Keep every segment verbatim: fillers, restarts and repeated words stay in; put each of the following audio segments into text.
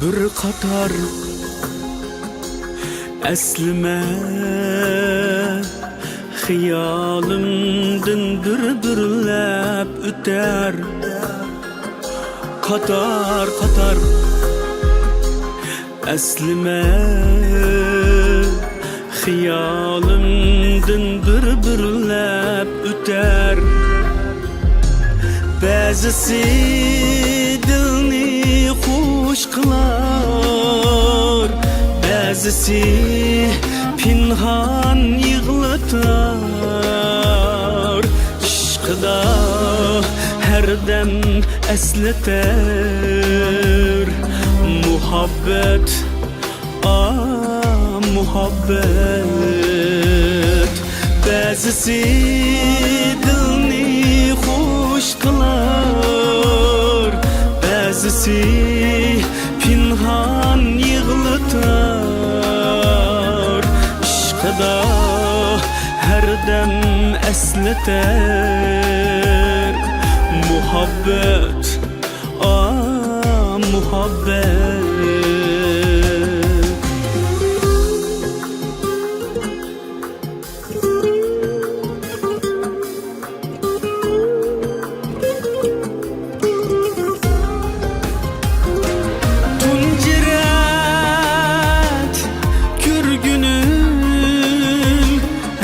بىر قاتار ئەسلىمە خىيالىمدىن بىر-بىرلەپ ئۆتەر. قاتار-قاتار ئەسلىمە خىيالىمدىن بىر-بىرلەپ ئۆتەر. بەزىسى دىلنى خۇش قىلار، بەزىسى پىنھان يىغلىتار. ئىشقىدا ھەردەم ئەسلىتەر مۇھەببەت، ئا، مۇھەببەت. بەزىسى دىلنى خۇش قىلار، بەزىسى پىنھان يىغلىتار. ئىشقىدا ھەردەم ئەسلىتەر مۇھەببەت، ئا، مۇھەببەت. تۇنجى رەت كۆرگۈنۈم،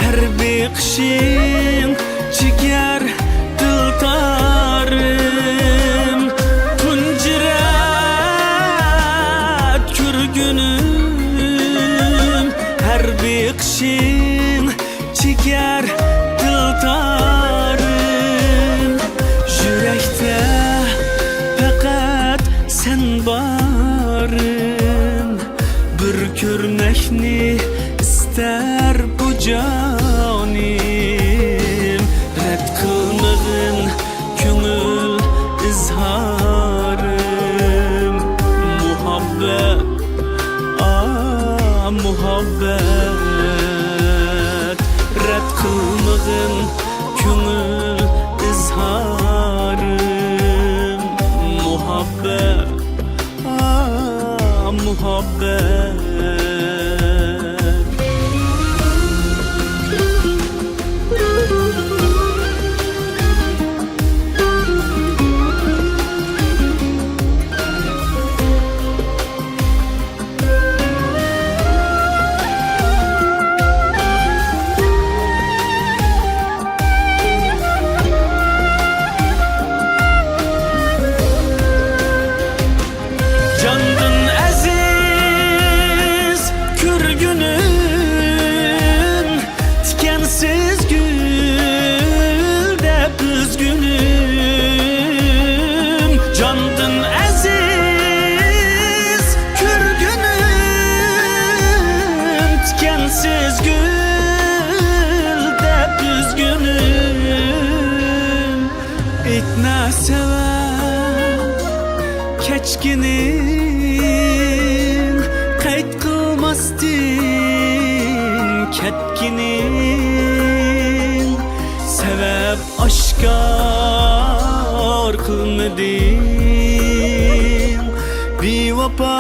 ھەر بېقىشىڭ چېكەر دىلدارىم. تۇنجى رەت كۆرگۈنۈم، ھەر بېقىشىڭ چېكەر دىلدارىم. يۈرەكتە پەقەت سەن بارىم، بىر كۆرمەكنى ئىستەر بۇ جانىم. رەت قىلمىغىن كۆڭۈل ئىزھارىم، مۇھەببەت، ئا، مۇھەببەت. رەت قىلمىغىن كۆڭۈل ئىزھارىم، مۇھەببەت، ئا، مۇھەببەت. جاندىن ئەزىز كۆرگۈنۈم، تىكەنسىز گۈل دەپ ئۈزگۈنۈم. جاندىن ئەزىز كۆرگۈنۈم، تىكەنسىز گۈل دەپ ئۈزگۈنۈم. ئېيتما سەۋەب كەچكىنىڭ، قەيت قىلماستىن كەتكىنىڭ. سەۋەب ئاشكار قىلمىدىڭ، بىۋاپا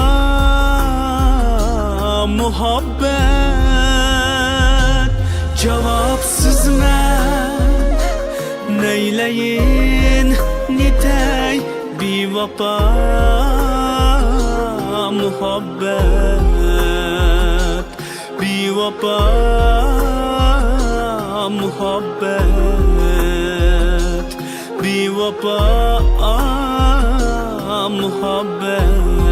مۇھەببەت. جاۋابسىزمەن، نەيلەيىن نېتەي بىۋاپا مۇھەببەت، بىۋاپا مۇھەببەت، بىۋاپا مۇھەببەت.